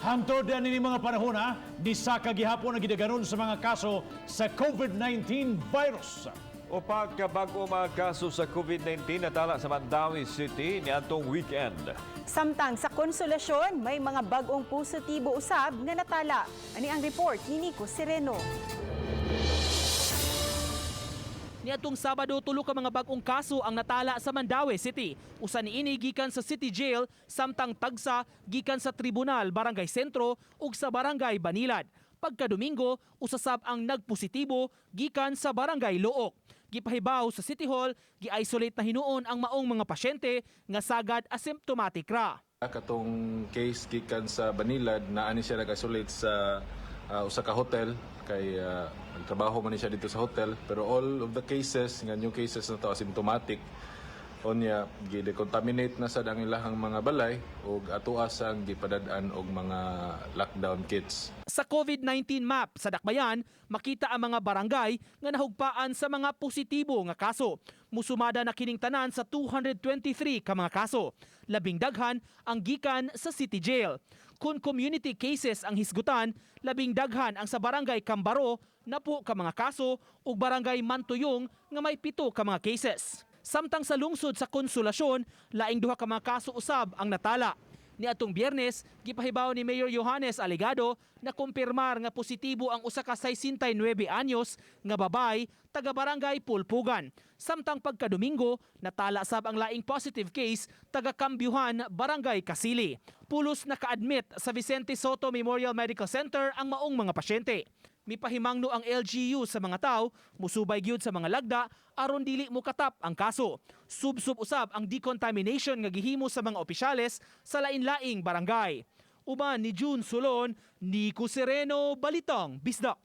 Hangtod niini mga panahon ha, nisaka gihapon ang gidaghanon sa mga kaso sa COVID-19 virus. Upat ka bag-o mga kaso sa COVID-19 natala sa Mandaue City niadtong weekend. Samtang sa Konsolasyon, may mga bag-ong positibo usab nga natala. Ani ang report ni Nico Sereno. Niadtong Sabado, tulo ka mga bag-ong kaso ang natala sa Mandaue City. Usa niini gikan sa City Jail, samtang tagsa gikan sa Tribunal Barangay Sentro ug sa Barangay Banilad. Pagka-Domingo, usa sab ang nagpositibo gikan sa Barangay Looc. Gipahibaw sa City Hall, gi-isolate na hinuon ang maong mga pasyente nga sagad asymptomatic ra. Katong case gikan sa Banilad, naa ni siya nag-isolate sa usa ka hotel kay nagtrabaho man ni siya dito sa hotel, pero all of the cases nga new cases na to asymptomatic. Unya gi-decontaminate na sad ang ilahang mga balay ug atoa sang gipadad-an og mga lockdown kits. Sa COVID-19 map sa Dakbayan, makita ang mga barangay nga nahugpaan sa mga positibo nga kaso. Musumada na kining tanan sa 223 ka mga kaso. Labing daghan ang gikan sa City Jail. Kung community cases ang hisgutan, labing daghan ang sa Barangay Cambaro, 10 ka mga kaso, ug Barangay Mantuyong nga may 7 ka mga cases. Samtang sa lungsod sa Konsolasyon, laing duha ka mga kaso usab ang natala. Niadtong Biyernes, gipahibaw ni Mayor Johannes Alegado na kumpirmar nga positibo ang usa ka 69 anyos nga babay taga Barangay Pulpugan. Samtang pagka-Domingo, natala sab ang laing positive case taga Kambyuhan, Barangay Kasili. Pulos naka-admit sa Vicente Sotto Memorial Medical Center ang maong mga pasyente. Mipahimangno ang LGU sa mga tao, musubay gyud sa mga lagda aron dili mo katap ang kaso. Subsub usab ang decontamination nga gihimo sa mga opisyales sa lain-laing barangay. Uban ni June Solon, Nico Sereno, Balitang Bisdak.